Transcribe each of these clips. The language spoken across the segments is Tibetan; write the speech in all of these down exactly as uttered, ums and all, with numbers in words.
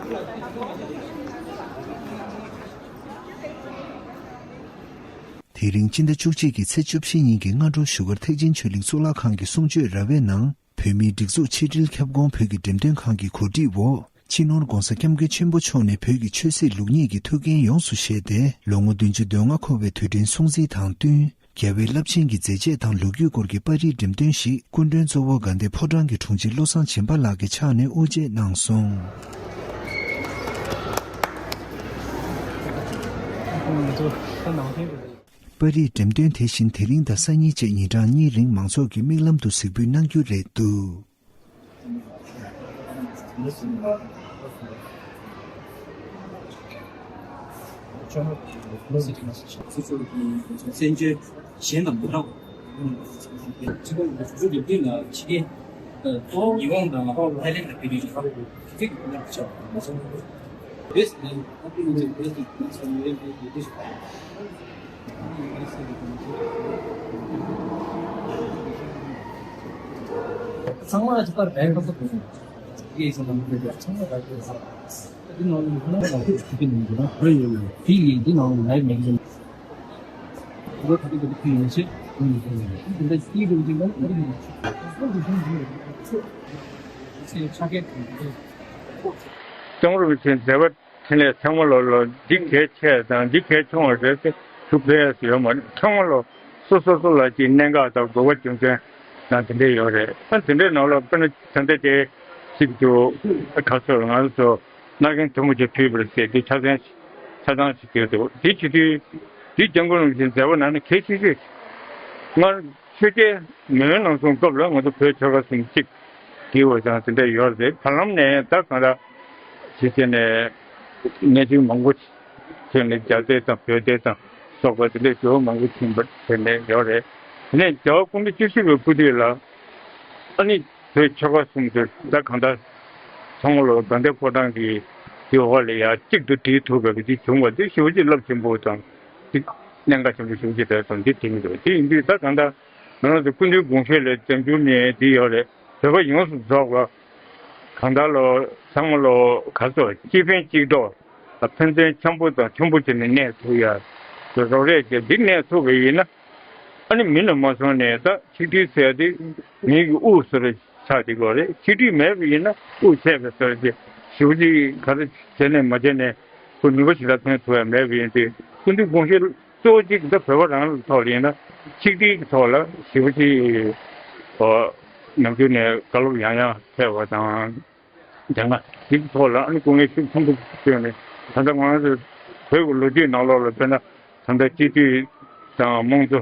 དེ་རིང་སྤྱི་ཟླ་བཅུ་གཅིག་གི་ཚེས་བཅུ་བཞི་ཉིན་གྱི་སྔ་དྲོ་བཞུགས་སྒར་ཐེག་ཆེན་ཆོས་གླིང་གཙུག་ལག་ཁང་གི་གསུང་ཆོས་ར་བའི་ནང་། བོད་མིའི་སྒྲིག་འཛུགས་ཕྱི་དྲིལ་ཁྱབ་ཁོངས་བོད་ཀྱི་འགྲེམས་སྟོན་ཁང་གི་གོ་སྒྲིག་འོག་སྤྱི་ནོར་༧གོང་ས་༧སྐྱབས་མགོན་ཆེན་པོ་མཆོག་ནས་བོད་ཀྱི་ཆོས་སྲིད་ལུགས་གཉིས་ཀྱི་ཐུགས་འགན་ཡོངས་སུ་བཞེས་ཏེ། ལོ་ངོ་བདུན་ཅུ་དོན་ལྔ་འཁོར་བའི་དུས་དྲན་སྲུང་བརྩི་དང་བསྟུན། རྒྱལ་བའི་རླབས་ཆེན་གྱི་མཛད་རྗེས་དང་ལོ་རྒྱུས་སྐོར་གྱི་པར་རིས་འགྲེམས་སྟོན་ཞིག་སྐུ་མགྲོན་གཙོ་བོ་དགའ་ལྡན་ཕོ་བྲང་གི་དྲུང་ཆེ་བློ་བཟང་བྱམས་པ་ལགས་ཀྱི་ཕྱག་ནས་དབུ་འབྱེད་གནང་སོང་། པར་རིས་འགྲེམས་སྟོན་དེ་བཞིན་དེ་རིང་དང་སང་ཉིན་བཅས་ཉིན་གྲངས་གཉིས་རིང་མང་ཚོགས་ཀྱིས་མིག་ལམ་དུ་གཟིགས་འབུལ་གནང་རྒྱུ་རེད་འདུག། གསུང་ཆོས་གཞན་དང་མི་འདྲ་བ། ཡིད་འོང་དང་ལྷ་ལེན་དང་བོད་རིགས་ཚིག་གི་ཁོ་ནར་བྱ་བ་ཚིག་གི་ཁོ་ནར་བྱ་བ། ཚང་མ་ཅིག་པར་བས་ཁ་ཚ་དགོས། ཡིག་ཚང་མ་ཚང་མ་རག་གི་ཡོད། འདི་ནང་ལ་ཡོད་ན་ཧ་ལམ་ལ་ཡོད་ཀྱི་མི་འདུག་ན། ཧ་ཡོད་ཡོད། དེ་ཡིན་འདི་ནང་ལ་ལས་མེད་ཀྱི། ཁོ་ད་དེ་ག་དེ་ཡིན་ཆེ། འདི་འདྲ་སྐྱིད་སྡུག་ཅིག་ལ་ད་དེ་ཡིན་ཆེ། ཆ་གས་གང་གི་གཏོང་རུང་ཆེ་མཛད་པ། དེ་ནས་ཚང་མ་ལོ་ལོ་འདི་གལ་ཆེ་དང་འདི་གལ་ཆུང་བ་རེད་ཟེར་ཐུག་ཕེ་ཡས་ཡོད་མ་རེད། ཚང་མ་ལོ་སོ་སོ་སོ་ལ་ཅིག་གནད་འགག་དང་དགོས་པ་རྒྱུ་མཚན་དང་དེ་འདྲས་ཡོད་རེད། ཨ་དེ་འདྲས་ནང་ལ་དཔེར་ན་ད་ལྟ་དེ་གཅིག་ཏུ་ཁ་སོ་ང་ཚོ་སྣ་རྒན་ཐུ་མུ་ཅེ་ཐུས་པར་ཟེར་དེ་ཆ་ཚང་ཆ་ཚང་ཞིག་ཡོད་འདུག། དེ་བྱེད་དུས་དེ་ལྗང་གུ་རིན་པོ་ཆེ་མཛད་པ་ནང་ནས་གལ་ཆེ་ཤོས་སྔར་ཆོས་རྒྱལ་མེས་དབོན་ནམ་གསུམ་སྐབས་ལ་ང་ཚོ་བོད་ཆོལ་ཁ་གསུམ་གཅིག་དེའི་འོས་ཀྱང་དེ་འདྲ་ཡོད་རེད། བར་ལམ་ནས་ད་གང་ལྟར་ཞིག་བྱས་ནས་གནས་ཚུལ་མང་པོ་བྱས་ནས་རྒྱ་སྡེ་དང་བོད་སྡེ་དང་སོགས་པ་དེ་འདྲའི་འགྱུར་བ་མང་པོ་ཕྱིན་པ་དེ་འདྲ་ཡོད་རེད། དེ་ནས་རྒྱལ་བ་སྐུ་ཕྲེང་བཅུ་བཞི་པའི་སྐུ་དུས་ལ་ཨ་ནི་བོད་ཆོལ་ཁ་གསུམ་དེ་ད་གང་ལྟར་ཚང་མ་ལོ་དགའ་ལྡན་ཕོ་བྲང་གི་དེའི་འོག་ལ་ཡར་གཅིག་ཏུ་སྒྲིལ་ཐུབ་པའི་དེ་བྱུང་བ་དེ་ཞེ་པོ་ཅིག་རླབས་ཆེན་པོ་དང་དེ་གནད་འགག་ཆེན་པོ་ཞེ་པོ་ཅིག་རེད་དང་འདི་དྲན་གྱི་འདུག། དེ་ཡིན་དུས་ད་གང་ལྟར་ང་རང་ཚོ་སྐུ་མདུན་དགོངས་བཞེད་ལས་བྱང་ཆུབ་ནས་འདི་ཡོད་རེད། བོད་པ་ཡོངས་སུ་རྫོགས་པ་གང་ལྟར་ལོ་ཚང་མ་ལོ་ག་ཚོད་གཅིག་ཕན་གཅིག་གྲོགས་ཕན་ཚུན་འཆམ་པོ་དང་མཐུན་པོ་བྱས་ནས་གནས་ཐུབ་ཡ་རོགས་རེས་བྱས་འདི་གནས་ཐུབ་པ་ཡིན་ན་ཨ་ནི་མི་ལ་མ་སོང་ནས་ད་ཆིག་སྒྲིལ་ཟེར་ཡ་དེ་མི་གི་དབུགས་སུ་རེ་ཆགས་བསྡད་དགོས་རེད། ཆིག་སྒྲིལ་མེད་པ་ཡིན་ན་དབུགས་ཆད་པའི་སོ་རེད། ཞེ་པོ་ཅིག་ག་རེ་བྱས་ནས་མ་བྱས་ནས་ཁོ་ནུས་པ་ཞེ་དྲག་ཐོན་ཐུབ་ཡ་མེད་པ་ཡིན་དུས་སྐུ་མདུན་དགོངས་བཞེད་གཙོ་བོ་གཅིག་ད་བོད་པ་རང་ལ་ཐོག་ལ་ཡིན་ན་ཆིག་སྒྲིལ་གྱི་ཐོག་ལ་ཞེ་པོ་ཅིག་ཨོ་ནམ་རྒྱུན་ནས་བཀའ་སློབ་ཡང་ཡང་ཕེབས་པ་དང་། དེ་སྔ་དེ་གི་ཐོག་ལ་ཨ་ནི་སྐུ་ངལ་ཤུགས་ཆེན་པོ་བསྐྱོན་ནས་ད་ལྟ་ང་ཚོ་བོད་ཀྱི་ལོ་རྒྱུས་ནང་ལོགས་ལ་དཔེར་ན་ད་ལྟ་སྤྱི་འཐུས་དང་དམངས་གཙོ་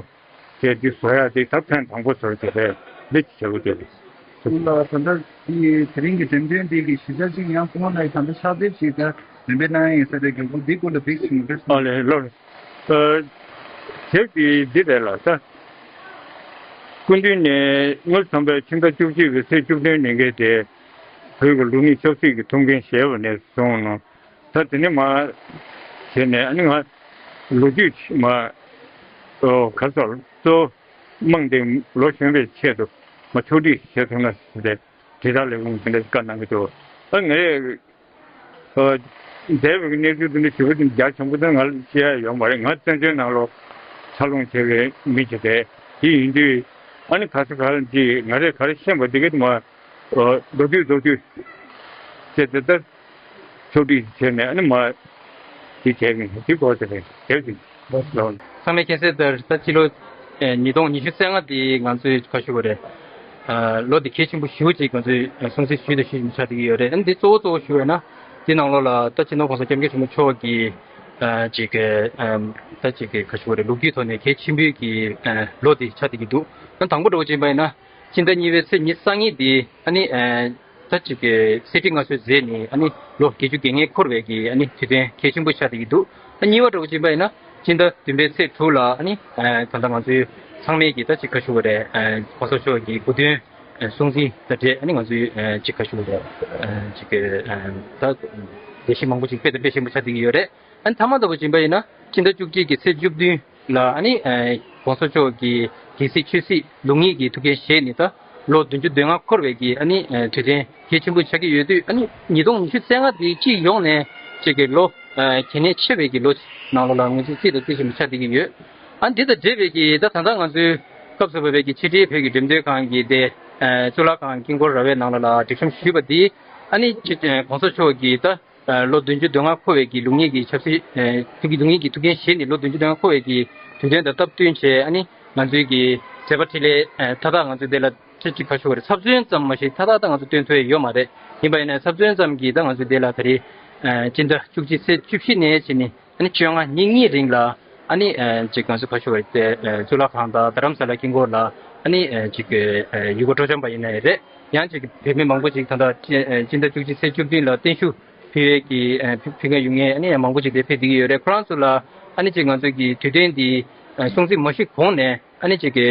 བཅས་འདི་བཟོ་ཡག་དེ་ད་ཐེངས་དང་པོ་བཟོ་རྒྱུ་རེད། འདི་བྱེད་དགོས་རེད། ད་ལྟ་དེ་དེ་རིང་གི་འགྲེམས་སྟོན་དེ་གི་གཞི་རྩ་གཅིག་ཡང་སྐུ་ངོ་ལགས་ད་ལྟ་ཕྱག་དེབ་ཞིག་ད་འགྲེམས་སྤེལ་གནང་ཡ་ཡིན་ས་རེད། རྒྱལ་པོ་འདི་སྐོར་ལ་བིག་ཞིག་མི་འདུག་ཨ་ལས་ལོར། དེབ་དེ་འདི་རེད་ལ་ད། སྐུ་མདུན་ནས་དངུལ་ཚང་པའི་ཕྱི་ཟླ་བཅུ་གཅིག་གི་ཚེས་བཅུ་བདུན་ཉིན་གྱི་དེ་བོད་ཀྱི་ལུགས་གཉིས་ཆབ་སྲིད་ཀྱི་ཐུགས་འགན་བཞེས་པ་ནས་བཟུང་ནོ། ད་དེ་ནས་མ་བྱས་ནས་ཨ་ནི་ང་ལོ་རྒྱུས་མ་ག་ཚོད་གཙོ་བོ་དམངས་དེ་ལོ་གཞོན་པའི་ཆེད་དུ་མ་ཕྱོགས་སྒྲིག་བྱེད་ཐུབ་ན་ཟེར་ཏེ་དྲིལ་བསྒྲགས་ལས་ཁུངས་དེ་འདྲ་བཀའ་གནང་གི་འདུག། ཨ་ངས་འདས་པའི་གནས་ཚུལ་དེ་འདྲ་ཞེ་པོ་ཅིག་རྒྱ་ཆེན་པོ་དེ་ང་ལ་བཤད་ཡ་ཡོད་མ་རེད། ང་བཙན་བྱོལ་ནང་ལོ་འཚར་ལོངས་བྱས་པའི་མི་ཅིག་རེད། དེ་ཡིན་དུས་ཨ་ནི་ག་ས་ག་ལ་ཅིག་ང་རས་ག་རེ་ཤེས་པ་འདི་ག་དེ་མ་མདོར་བསྡུས་མདོར་བསྡུས་བྱས་ཏེ་ད་ཕྱོགས་སྒྲིག་བྱས་ནས་ཨ་ནི་མ་དེ་བྱས་ནས་དེ་གོ་དེ་རེད་དེ་ཅིག་ལོ། ཚང་མས་མཁྱེན་གསལ་ལྟར་ད་སྤྱི་ལོ་ཉིས་སྟོང་ཉི་ཤུ་རྩ་ལྔ་དེ་ང་ཚོའི་ཁ་ཤུ་བ་རེད། ལོ་འདི་གལ་ཆེན་པོ་ཞེ་པོ་ཅིག་ང་ཚོས་སྲུང་བརྩི་ཞུས་དང་ཞུ་བཞིན་ཆགས་བསྡད་ཀྱི་ཡོད་རེད། ཨ་ནི་འདི་གཙོ་བོ་གཙོ་བོ་ཞུ་བས་ན་འདི་ནང་ལོགས་ལ་ད་སྤྱི་ནོར་༧གོང་ས་༧སྐྱབས་མགོན་ཆེན་པོ་མཆོག་གི་ཅིག་གི་ད་ཅིག་གི་ཁ་ཤུ་བ་རེད་ལོ་རྒྱུས་ཐོག་ནས་གལ་ཆེན་པོའི་གི་ལོ་འདི་ཆགས་བསྡད་ཀྱི་འདུག། ཨ་དང་པོ་འདྲ་བོ་ཅིག་ཡིན་པ་ཡིན་ན་སྤྱི་ཟླ་གཉིས་པའི་ཚེས་ཉི་ཤུ་རྩ་གཉིས་འདི་ཨ་ནི་ད་ཅིག་གི་གསེར་ཁྲི་མངའ་གསོལ་མཛད་ནས་ཨ་ནི་ལོ་བརྒྱད་ཅུ་གྱ་ལྔ་འཁོར་བའི་གི་ཨ་ནི་དུས་སྟོན་གལ་ཆེན་པོ་ཆགས་བསྡད་ཀྱི་འདུག། ཨ་གཉིས་པ་འདྲ་བོ་ཅིག་ཡིན་པ་ཡིན་ན་སྤྱི་ཟླ་བདུན་པའི་ཚེས་དྲུག་ལ་ཨ་ནི་ད་ལྟ་ང་ཚོའི་ཚང་མས་ཀྱི་ད་ཅིག་ཁ་ཤུ་བ་རེད་༧གོང་ས་མཆོག་གི་སྐུ་མདུན་སྲུང་བརྩི་དང་འབྲེལ་ཨ་ནི་ང་ཚོའི་ཅིག་ཁ་ཤུ་བ་རེད་ཅིག་གི་ད་ལས་གཞི་མང་པོ་ཅིག་སྤེལ་དང་སྤེལ་བཞིན་པ་ཆགས་བསྡད་ཀྱི་ཡོད་རེད། ཨ་ནི་མཐའ་མ་འདྲ་བོ་ཅིག་ཡིན་པ་ཡིན་ན་སྤྱི་ཟླ་བཅུ་གཅིག་གི་ཚེས་བཅུ་བདུན་ལ་ཨ་ནི་༧གོང་ས་མཆོག་གི་རྒྱལ་སྲིད་ཆོས་སྲིད་ལུགས་གཉིས་ཀྱི་ཐུགས་འགན་བཞེས་ནས་ད་ ལོ་བདུན་ཅུ་དོན་ལྔ་འཁོར་བའི་གི་ཨ་ནི་དུས་དྲན་གལ་ཆེན་པོ་ཆགས་ཀྱི་ཡོད་དུས། ཨ་ནི་ཉིས་སྟོང་ཉི་ཤུ་རྩ་ལྔ་དེ་སྤྱི་ཡོངས་ནས་ཅིག་གི་ལོ་གལ་གནད་ཆེ་བའི་གི་ལོ་ནང་ལོགས་ལ་ང་ཚོ་རྩིས་དང་རྩིས་ཆེན་པོ་ཆགས་བསྡད་ཀྱི་ཡོད། ཨ་ནི་འདི་དང་འབྲེལ་བའི་གི་ད་ད་ལྟ་ང་ཚོའི་སྐབས་སུ་བབས་པའི་གི་ཕྱི་དྲིལ་བོད་ཀྱི་འགྲེམས་སྟོན་ཁང་གི་དེ་གཙུག་ལག་ཁང་དཀྱིལ་འཁོར་ར་བའི་ནང་ལོགས་ལ་སྒྲིག་གཤོམ་ཞུས་པ་འདི། ཨ་ནི་ཅིག་གོང་ས་མཆོག་གི་ད་ལོ་བདུན་ཅུ་དོན་ལྔ་འཁོར་བའི་གི་ལུགས་གཉིས་ཀྱི་ཆབ་སྲིད། ཐུགས་ཀྱི་ལུགས་གཉིས་ཀྱི་ཐུགས་འགན་བཞེས་ནས་ལོ་བདུན་ཅུ་དོན་ལྔ་འཁོར་བའི་གི་དུས་སྟོན་དང་སྟབས་བསྟུན་བྱས། ཨ་ནི་ང་ཚོའི་གི་མཛད་པ་འཕྲིན་ལས་མཐའ་དག་ང་ཚོའི་དེ་ལ་ཅི་ཅིག་ཁ་ཤོ་བ་རེད། ཚབ་མཚོན་ཙམ་མ་ཞིག་མཐའ་དག་ད་ང་ཚོ་སྟོན་ཐུབ་ཡ་ཡོད་མ་རེད། ཡིན་པ་ཡིན་ན་ཚབ་མཚོན་ཙམ་གྱིས་ད་ང་ཚོའི་དེ་ལ་ད་རེས་སྤྱི་ཟླ་བཅུ་གཅིག་ཚེས་བཅུ་བཞི་ནས་བྱས་ནས་ཨ་ནི་བཅོ་ལྔ་ཉིན་གཉིས་རིང་ལ་ཨ་ནི་ཅིག་ང་ཚོ་ཁ་ཤོ་བ་རེད། གཙུག་ལག་ཁང་དང་རྡ་རམ་ས་ལ་དཀྱིལ་འཁོར་ལ་ཨ་ནི་ཅིག་ཡུལ་སྐོར་སྤྲོ་འཆམ་པ་ཡིན་ན་ཡང་རེད། ཡང་ཅིག་བོད་མི་མང་པོ་ཅིག་ད་ལྟ་སྤྱི་ཟླ་བཅུ་གཅིག་ཚེས་བཅུ་བདུན་ལ་བརྟན་བཞུགས་ཕུལ་ཡས་ཀྱི་ཕུལ་མཁན་ཡོད་མཁན་ཨ་ནི་ཡང་མང་པོ་ཅིག་དེ་ཕེབས་བསྡད་ཀྱི་ཡོད་རེད། ཁོ་རང་ཚོ་ལ་ཨ་ནི་ཅིག་ང་ཚོ་གི་དུས་སྟོན་འདི་སྲུང་བརྩི་མ་ཞུས་གོང་ནས་ཨ་ནི་ཅིག་གི་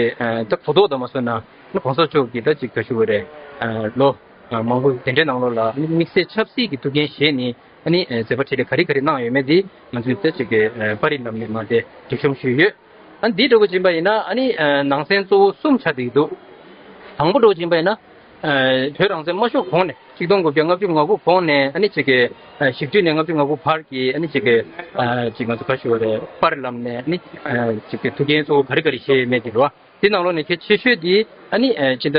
ད་གོ་རྟོགས་དང་མ་སོང་ན་ཨ་ནི་གོང་ས་མཆོག་གི་ད་ཅིག་ག་ཞུ་བ་རེད། ལོ་མང་པོ་དེ་འདྲའི་ནང་ལོགས་ལ་ཨ་ནི་དམིགས་བསལ་ཆབ་སྲིད་ཀྱི་ཐུགས་འགན་བཞེས་ནས་ཨ་ནི་མཛད་པ་འཕྲིན་ལས་ག་རེ་ག་རེ་གནང་ཡོད་མེད་དེ་ང་ཚོས་ད་ཅིག་གི་པར་རིས་ལམ་ནས་མ་དེ་སྒྲིག་གཤོམ་ཞུས་ཡོད། ཨ་ནི་འདི་འདྲ་བོ་ཕྱིན་པ་ཡིན་ན་ཨ་ནི་ནང་གསེས་གཙོ་བོ་གསུམ་ཆགས་བསྡད་ཀྱི་འདུག་དང་པོ་འདྲ་བོ་ཕྱིན་པ་ཡིན་ན། བོད་རང་བཙན་མ་ཤོར་གོང་ནས་ཆིག་སྟོང་དགུ་བརྒྱ་ལྔ་བཅུ་ང་དགུ་གོང་ནས་ཨ་ནི་ཅིག་གི་བཞི་བཅུ་ནས་ལྔ་བཅུ་ང་དགུ་བར་གྱི་ཨ་ནི་ཅིག་གི་ཅིག་ང་ཚོ་ག་ཞུ་བ་རེད། པར་ལམ་ནས་ཨ་ནི་ཅིག་གི་ཐུགས་འགན་གཙོ་བོ་ག་རེ་ག་རེ་བཞེས་ཡོད་མེད་དེ་རེད་བ། དེ་ནང་ལོགས་ནས་གལ་ཆེ་ཤོས་དེ་ཨ་ནི་སྤྱི་ཟླ་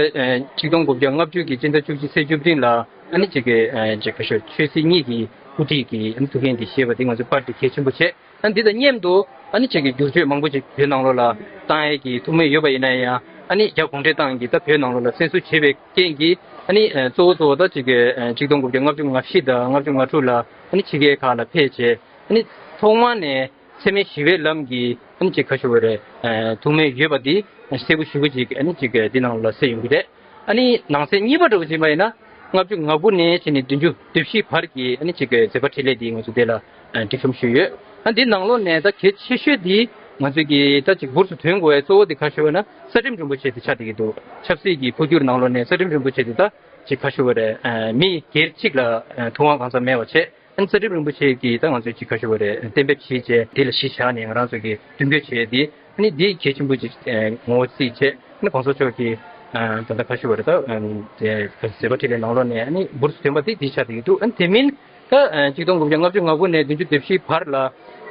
ཆིག་སྟོང་དགུ་བརྒྱ་ལྔ་བཅུ་གི་སྤྱི་ཟླ་བཅུ་གཅིག་ཚེས་བཅུ་བདུན་ལ་ཨ་ནི་ཅིག་གི་ཅིག་ག་ཞུ་ཆོས་སྲིད་གཉིས་ཀྱི་དབུ་ཁྲིད་ཀྱི་ཨ་ནི་ཐུགས་འགན་དེ་བཞེས་པ་དེ་ང་ཚོའི་པར་དེ་གལ་ཆེན་པོ་བྱས། ཨ་ནི་འདི་དང་མཉམ་དུ་ཨ་ནི་ཅིག་གི་བསྒྱུར་བཅོས་མང་པོ་ཅིག་བོད་ནང་ལོགས་ལ་བཏང་ཡས་ཀྱི་ཐུགས་སྨོན་ཡོད་པ་ཡིན་ན་ཡང་ཨ་ནི་རྒྱ་གུང་ཁྲན་ཏང་གིས་ད་བོད་ནང་ལོགས་ལ་བཙན་བཟུང་བྱས་པའི་རྐྱེན་གྱིས་ཨ་ནི་གཙོ་བོ་གཙོ་བོ་ད་ཅིག་གི་ཆིག་སྟོང་དགུ་བརྒྱ་ལྔ་བཅུ་ང་བཞི་དང་ལྔ་བཅུ་ང་དྲུག་ལ་ཨ་ནི་ཕྱི་རྒྱལ་ཁག་ལ་ཕེབས་བྱས། ཨ་ནི་ཐོག་མ་ནས་འཚེ་མེད་ཞི་བའི་ལམ་གྱི་ཨ་ནི་ཅིག་ག་ཞུ་བ་རེད། ཐུགས་སྨོན་ཡོད་པ་འདི་གསལ་པོ་ཞེ་པོ་ཅིག་ཨ་ནི་ཅིག་འདི་ནང་ལ་གསལ་ཡོང་གི་རེད། ཨ་ནི་ནང་གསེས་གཉིས་པ་འདྲ་བོ་ཕྱིན་པ་ཡིན་ན། ལྔ་བཅུ་ང་དགུ་ནས་བྱས་ནས་བདུན་ཅུ་དོན་བཞི་བར་གྱི་ཨ་ནི་ཅིག་གི་མཛད་པ་འཕྲིན་ལས་འདི་ང་ཚོ་འདི་ལ་སྒྲིག་གཤོམ་ཞུས་ཡོད། ཨ་འདི་ནང་ལོགས་ནས་ད་གལ་ཆེ་ཤོས་འདི་ང་ཚོ་གི་ད་ཅིག་འབུར་དུ་ཐོན་དགོས་པའི་གཙོ་བོ་འདི་ག་ཞུ་བ་ན་རྩ་ཁྲིམས་རིན་པོ་ཆེ་འདི་ཆགས་བསྡད་ཀྱི་འདུག་ཆབ་སྲིད་ཀྱི་འཕོ་འགྱུར་ནང་ལོགས་ནས་རྩ་ཁྲིམས་རིན་པོ་ཆེ་འདི་ད་ཅིག་ག་ཞུ་བ་རེད། མི་སྒེར་གཅིག་ལ་ཐུབ་དབང་གང་ཟག་མེད་པ་བྱས། ཨ་ནི་རྩ་ཁྲིམས་རིན་པོ་ཆེ་གིས་ད་ང་ཚོས་ཅིག་ག་ཞུ་བ་རེད། གཏན་འབེབས་བྱས་བྱས་དེ་ལ་གཞི་བཞག་ནས་ང་རང་ཚོ་གིས་མདུན་སྐྱོད་བྱས་ཏེ་ཨ་ནི་འདི་གལ་ཆེན་པོ་ཅིག་ངོ་བོ་བརྩིས་བྱས། ཨ་ནི་གོང་ས་མཆོག་གིས་ད་ལྟ་ག་ཞུ་བ་རེད། ད་དེ་མཛད་པ་འཕྲིན་ལས་ནང་ལོགས་ནས་ཨ་ནི་འབུར་དུ་ཐོན་པ་དེ་འདི་ཆགས་བསྡད་ཀྱི་འདུག་ཨ་ནི་དེ་མིན་ད་ཆིག་སྟོང་དགུ་བརྒྱ་ལྔ་བཅུ་ང་དགུ་ནས་བདུན་ཅུ་དོན་བཞི་བར་ལ་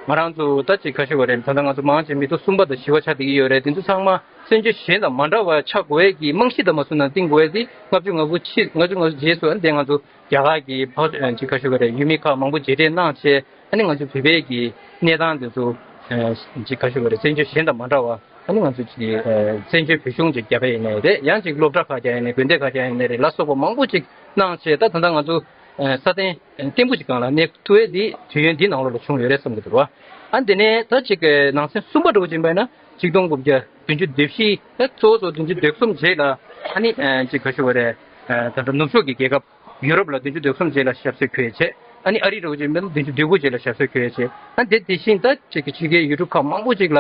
ང་རང་ཚོ་ད་ཅིག་ག་ཞུ་བ་རེད། ད་ལྟ་ང་ཚོ་མང་ཆེ་མི་ཐོག་གསུམ་པ་དང་བཞི་པ་ཆགས་བསྡད་ཀྱི་ཡོད་རེད། དེ་ཚོ་ཚང་མ་བཙན་བྱོལ་གཞན་དང་མ་འདྲ་བ་ཆགས་དགོས་ཡས་ཀྱི་རྨང་གཞི་དང་མ་བཟུང་ན་བཏིང་དགོས་ཡས་དེ་ལྔ་བཅུ་ང་དགུ་ཕྱི་ལྔ་བཅུ་ང་དགུ་རྗེས་སུ་ཨ་ནི་དེ་ང་ཚོ་རྒྱ་གར་གྱི་ཕ་ཅིག་ཁ་ཤོ་ག་རེ་ཡུལ་མི་ཁག་མང་པོ་མཇལ་འཕྲད་གནང་བྱས། ཨ་ནི་ང་ཚོ་བོད་པའི་གི་གནས་སྟངས་དེ་ཚོ་ཅིག་ཁ་ཤོ་ག་རེ་བཙན་བྱོལ་གཞན་དང་མ་འདྲ་བ། ཨ་ནི་ང་ཚོ་ཅིག་བཙན་བྱོལ་བོད་གཞུང་ཅིག་རྒྱབ་པ་ཡིན་ནའི་རེད། ཡང་ཅིག་སློབ་གྲྭ་ཁག་རྒྱག་ཡིན་ནའི་དགོན་སྡེ་ཁག་རྒྱག་ཡིན་ནའི་རེད་ལ་སོགས་པ་མང་པོ་ཅིག་གནང་བྱས། ད་ད་ལྟ་ང་ཚོ་ས་སྟེང་བརྟན་པོ་ཅིག་སྒང་ལ་གནས་ཐུབ་ཡས་འདི་དུས་ཡུན་འདི་ནང་ལོགས་ལ་བྱུང་ཡོད་རེད་བསམ་གི་འདུག་ར། ཨ་འདི་ནས་ད་ཅིག་ནང་གསེས་གསུམ་པ་འདྲ་བོ་ཅིག་ཡིན་པ་ཡིན་ན་ཆིག་སྟོང་དགུ་བརྒྱ་བདུན་ཅུ་དོན་བཞི་ད་གཙོ་བོ་གཙོ་བོ་བདུན་ཅུ་དོན་གསུམ་རྗེས་ལ་ཨ་ནི་ཅིག་ཁ་ཤོ་ག་རེ་ད་ལྟ་ནུབ་ཕྱོགས་ཀྱི་རྒྱལ་ཁབ། ཡུ་རོབ་ལ་བདུན་ཅུ་དོན་གསུམ་རྗེས་ལ་ཞབས་སོར་འཁོད་བྱས། ཨ་ནི་ཨ་རི་འདྲ་བོ་ཅིག་མིན་ན་བདུན་ཅུ་དོན་དགུ་རྗེས་ལ་ཞབས་སོར་འཁོད་བྱས། ཨ་དེ་དེ་བཞིན་ད་ཅིག་གི་ཕྱི་རྒྱལ་ཡུལ་གྲུ་ཁག་མང་པོ་ཅིག་ལ་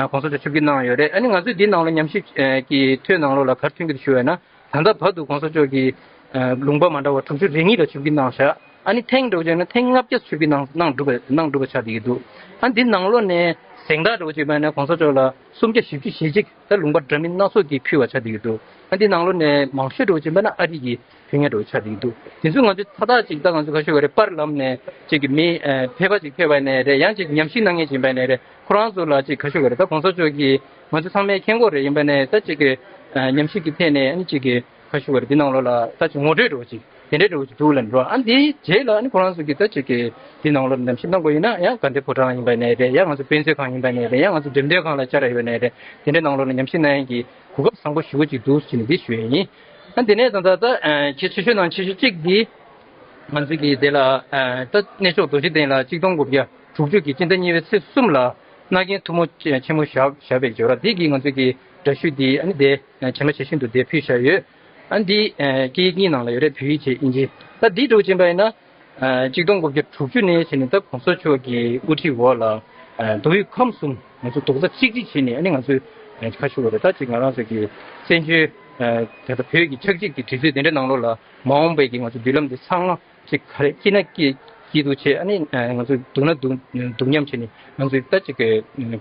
གོང་ས་མཆོག་ཆིབས་བསྒྱུར་གནང་ཡོད་རེད། ཨ་ནི་ང་ཚོས་འདི་ནང་ལ་ཉམས་ཞིབ་ཀྱི་ཐོའི་ནང་ལོགས་ལ་ག་རེ་ཐོན་གྱི་འདུག་ཞུ་བ་ཡིན་ན། ད་ལྟ་བར་དུ་གོང་ས་མཆོག་གིས་ལུང་པ་མ་འདྲ་བ་དྲུག་ཅུ་རེ་གཉིས་ལ་ཆིབས་བསྒྱུར་གནང་བཞག་ཨ་ནི་ཐེངས་འདྲ་བོ་ཅིག་ཡིན་ན་ཐེངས་ལྔ་བརྒྱ་ཆིབས་བསྒྱུར་གནང་གནང་གྲུབ་པ་གནང་གྲུབ་པ་ཆགས་བསྡད་ཀྱི་འདུག་ཨ་འདི་ནང་ལོགས་ནས་གཟེངས་རྟགས་འདྲ་བོ་ཅིག་ཡིན་པ་ཡིན་ན་གོང་ས་མཆོག་ལ་སུམ་བརྒྱ་བཞི་བཅུ་ཞེ་གཅིག་ད་ལུང་པ་འདྲ་མིན་སྣ་ཚོགས་ཀྱིས་ཕུལ་བ་ཆགས་བསྡད་ཀྱི་འདུག་ཨ་འདི་ནང་ལོགས་ནས་མང་ཤོས་འདྲ་བོ་ཅིག་ཡིན་པ་ན་ཨ་རི་གི་ཕེབས་མཁན་འདྲ་བོ་ཆགས་བསྡད་ཀྱི་འདུག་དེ་ཚོ་ང་ཚོས་མཐའ་དག་ཅིག་ད་ང་ཚོ་ཁ་ཤས་ཀྱིས་པར་ལམ་ནས་ཅིག་གི་མི་ཕལ་པ་ཅིག་ཕེབས་པ་ཡིན་ནའི་རེད། ཡང་ཅིག་ཉམས་ཞིབ་གནང་མཁན་ཅིག་ཡིན་པ་ཡིན་ནའི་རེད། ཁོ་རང་ཚོ་ལ་ཅིག་ཁ་ཤས་ཀྱིས་རེད། ད་གོང་ས་མཆོག་གིས་ང་ཚོ་ཚང་མས་མཁྱེན་གྱི་རེད། ཡིན་པ་ཡིན་ནའི་ད་ཅིག་གི་ཉམས་ཞིབ་ཀྱི་ཐད་ནས་ཨ་ནི་ཅིག་གི་ཁ་ཤས་ཀྱིས་རེད། འདི་ནང་ལོགས་ལ་ད་ཅིག་ངོ་སྤྲོད་འདྲ་བོ་ཅིག་དེ་འདྲའི་འདྲ་བོ་ཅིག་འདུག་ལབ་འགྲོ། ཨ་འདིའི་རྗེས་ལ་ཨ་ནི་ཁོ་རང་ཚོ་གིས་ད་ཅིག་གི་འདི་ནང་ལོགས་ལ་ཉམས་ཞིབ་གནང་དགོས་ཡིན་ན་ཡང་དགའ་ལྡན་ཕོ་བྲང་ཡིན་པ་ཡིན་ནའི་རེད། ཡང་ང་ཚོ་དཔེ་མཛོད་ཁང་ཡིན་པ་ཡིན་ནའི་རེད། ཡང་ང་ཚོ་འགྲེམས་སྟོན་ཁང་ལ་བཅར་ཡོད་ནའི་རེད། དེ་འདྲའི་ནང་ལོགས་ལ་ཉམས་ཞིབ་གནང་ཡས་ཀྱི་གོ་སྐབས་བཟང་པོ་ཞེ་པོ་ཅིག་འདུག་ཟེར་ནས་འདི་ཞུ་ཡས་ཡིན། ཨ་འདི་ནས་ད་ལྟ་ད་གལ་ཆེ་ཤོས་ནང་ཆེ་ཤོས་གཅིག་འདི་ང་ཚོ་གི་དེ་ལ་ད་གནས་མཆོག་རྡོ་རྗེ་གདན་ལ་ཆིག་སྟོང་དགུ་བརྒྱ་དྲུག་ཅུ་གི་སྤྱི་ཟླ་གཉིས་པའི་ཚེས་གསུམ་ལ་མནའ་གན་ཐུན་མོང་ཆེན་མོ་བཞག་བཞག་པའི་འབྱོར་བ་འདི་གི་ང་ཚོ་གི་འདྲ་བཤུས་འདི་ཨ་ནི་དེ་བྱེ་མ་བྱེ་བཞིན་དུ་དེ་ཕུལ་བཞག་ཡོད། ཨ་འདི་སྐད་ཡིག་གཉིས་ནང་ལ་ཡོད་རེད། བོད་ཡིག་བྱས་དབྱིན་ཇི། ད་འདི་འདྲ་བོ་ཕྱིན་པ་ཡིན་ན། ཆིག་སྟོང་དགུ་བརྒྱ་དྲུག་ཅུ་ནས་བྱས་ནས་ད་གོང་ས་མཆོག་གི་དབུ་ཁྲིད་འོག་ལ་མདོ་དབུས་ཁམས་གསུམ་ང་ཚོ་རྡོག་རྩ་གཅིག་སྒྲིལ་བྱས་ནས་ཨ་ནི་ང་ཚོས་ཁ་ཤོ་བ་རེད། ད་ཅིག་ང་རང་ཚོ་གི་བཙན་བྱོལ་ད་ལྟ་བོད་ཀྱི་ཆགས་འཇིག་གི་དུས་ཚོད་དེ་འདྲ་ནང་ལོགས་ལ་མ་འོངས་པའི་གི་ང་ཚོ་མདུན་ལམ་འདི་ཚང་མ་ཅིག་ག་རེ་སྐྱིད་ན་སྐྱིད་སྐྱིད་སྡུག་བྱས། ཨ་ནི་ང་ཚོ་སྡུག་ན་སྡུག་སྡུག་མཉམ་བྱས་ནས་ང་ཚོས་ད་ཅིག་གི་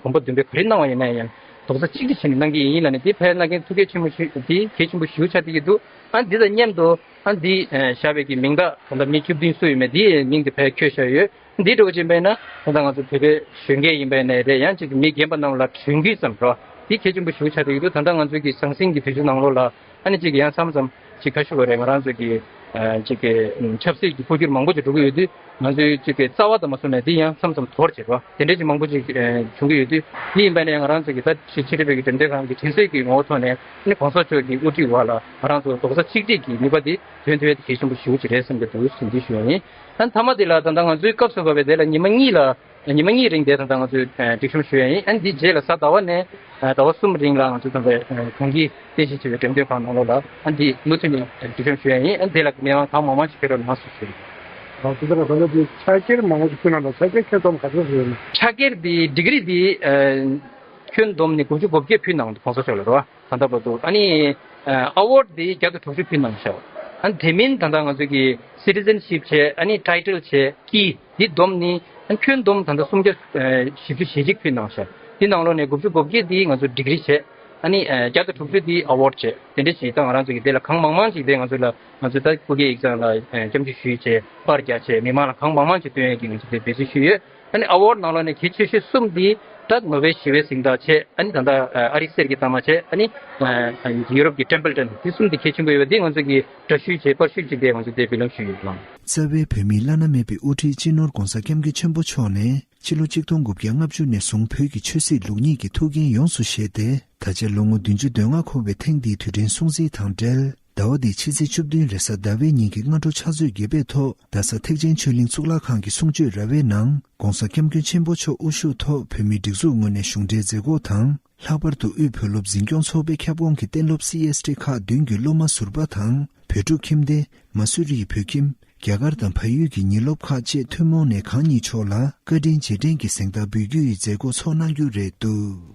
གོམ་པ་མདུན་སྤོས་ག་རེ་གནང་བ་ཡིན་ན་ཡང་ རྡོག་རྩ་གཅིག་སྒྲིལ་བྱས་ནས་གནང་གི་ཡིན་ལབ་ནས། དེ་ཕར་གནང་མཁན་ཐུགས་རྗེ་ཆེན་པོ་ཞུ། དེ་གལ་ཆེན་པོ་ཞེ་པོ་ཆགས་བསྡད་ཀྱི་འདུག་ཨ་འདི་དང་མཉམ་དུ་ཨ་འདི་བཞག་པའི་གི་མིང་རྟགས་ད་ལྟ་མི་བཅུ་བདུན་བསུ་ཡོད་མེད་དེའི་མིང་དེ་ཕར་བཀོད་བཞག་ཡོད། འདི་འདྲ་བོ་ཅིག་ཡིན་པ་ཡིན་ན་ད་ལྟ་ང་ཚོ་བོད་པའི་གཞོན་སྐྱེས་ཡིན་པ་ཡིན་ནའི་རེད། ཡང་ཅིག་མི་རྒན་པ་རྣམས་ལ་གྲོས་འགུལ་ཙམ་རོ། འདི་གལ་ཆེན་པོ་ཞེ་པོ་ཆགས་བསྡད་ཀྱི་འདུག་ད་ལྟ་ང་ཚོའི་གི་ཟང་ཟིང་གི་དུས་ཚོད་ནང་ལོགས་ལ་ཨ་ནི་ཅིག་ཡང་མཚམས་མཚམས་ཅིག་ཁ་ཤོ་ག་རེད། ང་རང་ཚོ་གི་ཨ་ཅིག་གི་ཆབ་སྲིད་ཀྱི་འཕོ་འགྱུར་མང་པོ་ཅིག་འགྲོ་གི་ཡོད་དུས། ང་ཚོའི་ཅིག་གི་རྩ་བ་དང་མ་སོང་ནས་འདི་ཡང་མཚམས་མཚམས་དོར་བྱེད་རོ། དེ་འདྲ་ཅིག་མང་པོ་ཅིག་ཨ་བྱུང་གི་ཡོད་དུས། འདི་ཡིན་པ་ནས་ང་རང་ཚོ་གི་ད་ཕྱི་ཕྱི་དྲིལ་བའི་གི་འགྲེམས་སྟོན་ཁང་གི་དྲིན་གཟོའི་གི་ངོ་བོ་ཐོག་ནས་ཨ་ནི་གོང་ས་མཆོག་གི་དབུ་ཁྲིད་འོག་ལ་ང་རང་ཚོ་རྡོག་རྩ་གཅིག་སྒྲིལ་གྱི་ནུས་པ་འདི་ཐོན་ཐུབ་ཡ་དེ་གལ་ཆེན་པོ་ཞེ་པོ་ཅིག་རེད་བསམ་གྱི་འདུག་ཟེར་འདི་ཞུ་ཡ་ཡིན། ཨ་མཐའ་མ་དེ་ལ་ད་ལྟ་ང་ཚོའི་སྐབས་སུ་བབས་པའི་དེ་ལ་ཉི་མ་གཉིས་ལ་ཉི་མ་གཉིས་རིང་དེ་ད་ལྟ་ང་ཚོས་ཨ་སྒྲིག་གཤོམ་ཞུ་ཡ་ཡིན། ཨ་འདི་རྗེས་ལ་གཟའ་ཟླ་བ་ནས་ཨ་ཟླ་བ་གསུམ་རིང་ལ་ང་ཚོ་ད་ལྟ་ཨ་གོང་གི་རྟེན་གཞི་བྱས་པའི་འགྲེམས་སྟོན་ཁང་ནང་ལོགས་ལ་ཨ་འདི་མུ་མཐུད་ནས་སྒྲིག་གཤོམ་ཞུ་ཡ་ཡིན། ཨ་འདི་ལ་མི་མང་གང་མང་མང་ཞིག་ཕེབས་རོགས་གནང་ཞེས་ཞུ་ཡ་ཡིན། ཨ་དེ་ལྟར་ད་ལྟ་འདི་ཕྱག་འཁྱེར་མང་པོ་ཞིག་ཕུལ་གནང་འདུག་ཕྱག་འཁྱེར་ཁྱོན་བསྡོམས་ག་ཚོད་ཞིག་ཡོད་ན། ཕྱག་འཁྱེར་འདི་ཌིག་རི་འདི་ཨ་ཁྱོན་བསྡོམས་ནས་དགུ་བཅུ་གོ་བརྒྱད་ཕུལ་གནང་འདུག་གོང་ས་མཆོག་ལ་རེད་བ། ད་ལྟ་བར་དུ། ཨ་ནི་ཨ་ཨ་ཝརཌ་འདི་བརྒྱ་དང་དྲུག་ཅུ་ཕུལ་གནང་ཤག་ཨ་ནི་དེ་མིན་ད་ལྟ་ང་ཚོ་གི་སི་ཊི་ཛེན་ཤིབ་བྱས། ཨ་ནི་ཊའི་ཊལ་བྱས། ཀི་འདི་བསྡོམས་ནི་ཨ་ནི་ཁྱོན་བསྡོམས་ད་ལྟ་སུམ་བརྒྱ་ཨ་བཞི་བཅུ་ཞེ་གཅིག་ཕུལ་གནང་ཤག་འདི་ནང་ལོགས་ནས་དགུ་བཅུ་གོ་བརྒྱད་འདི་ང་ཚོ་ཌིག་རི་བྱས། ཨ་ནི་ཨ་བརྒྱ་དང་དྲུག་ཅུ་འདི་ཨ་ཝརཌ་བྱས། དེ་འདྲ་ཞིག་ད་ང་རང་ཚོ་གི་དེ་ལ་གང་མང་མང་ཞིག་དེ་ང་ཚོ་ལ་ང་ཚོ་ད་སྐུ་སྒེར་ཡིག་ཚང་ལ་ཨ་སྐྱབས་འཇུག་ཞུས་བྱས། པར་རྒྱག་བྱས། མི་མང་ལ་གང་མང་མང་ཞིག་སྟོན་ཡས་ཀྱི་ང་ཚོ་དེ་འབད་བརྩོན་ཞུས་ཡོད། ཨ་ནི་ཨ་ཝརཌ་ནང་ལོགས་ནས་གལ་ཆེ་ཤོས་གསུམ་འདི་ད་ནོ་བེལ་ཞི་བའི་གཟེངས་རྟགས་བྱས། ཨ་ནི་ད་ལྟ་ཨ་རི་གསེར་གྱི་རྟགས་མ་བྱས། ཨ་ནི་ཨ་ཡུ་རོབ་ཀྱི་ཊེམ་པལ་ཊོན། དེ་གསུམ་འདི་གལ་ཆེན་པོ་ཡོད་པ་འདི་ང་ཚོ་གི་འདྲ་བཤུས་བྱས། པར་བཤུས་ཅིག་དེ་ང་ཚོ་དེ་འབུལ་ལམ་ཞུས་ཡོད་ལགས། རྩ་བའི་བོད་མིའི་བླ་ན་མེད་པའི་དབུ་ཁྲིད་སྤྱི་ནོར་༸གོང་ས་༸སྐྱབས་མགོན་ཆེན་པོ་མཆོག་ནས་ཕྱི་ལོ་ཆིག་སྟོང་དགུ་བརྒྱ་ལྔ་བཅུ་ནས་བཟུང་བོད་ཀྱི་ཆོས་སྲིད་ལུགས་གཉིས་ཀྱི་ཐུགས་འགན་ཡོངས་སུ་བཞེས་ཏེ། ད་ཆ་ལོ་ངོ་བདུན་ཅུ་དོན་ལྔ་འཁོར་བའི་ཐེངས་འདིའི་དུས་དྲན་སྲུང་བརྩི་དང་འབྲེལ། ཟླ་བ་འདིའི་ཕྱི་ཚེས་བཅུ་བདུན་རེས་གཟའ་ཟླ་བའི་ཉིན་གྱི་སྔ་དྲོ་ཕྱག་ཚོད་བརྒྱད་པའི་ཐོག་རྡ་ས་ཐེག་ཆེན་ཆོས་གླིང་གཙུག་ལག་ཁང་གི་གསུང་ཆོས་ར་བའི་ནང་༸གོང་ས་༸སྐྱབས་མགོན་ཆེན་པོ་མཆོག་དབུ་བཞུགས་ཐོག་བོད་མིའི་སྒྲིག་འཛུགས་ངོས་ནས་གཞུང་འབྲེལ་མཛད་སྒོ་དང་། ལྷག་པར་དུ་དབུས་བོད་སློབ་འཛིན་སྐྱོང་ཚོགས་པའི་ཁྱབ་ཁོངས་ཀྱི་གཏན་སློབ་སི་ཨེས་ཊི་ཁག་བདུན་གྱི་སློབ་མ་ཟུར་པ་དང་། བོད་ཕྲུག་ཁྱིམ་སྡེ། མ་སུ་རིའི་བོད་ཁྱིམ། རྒྱ་གར་དང་བལ་ཡུལ་གྱི་ཉིན་སློབ་ཁག་བཅས་ཐུན་མོང་ནས་གང་ཉིད་མཆོག་ལ་བཀའ་དྲིན་རྗེས་དྲན་གྱི་གཟེངས་རྟགས་འབུལ་རྒྱུ་ཡི་མཛད་སྒོ་ཚོགས་གནང་རྒྱུ་རེད་འདུག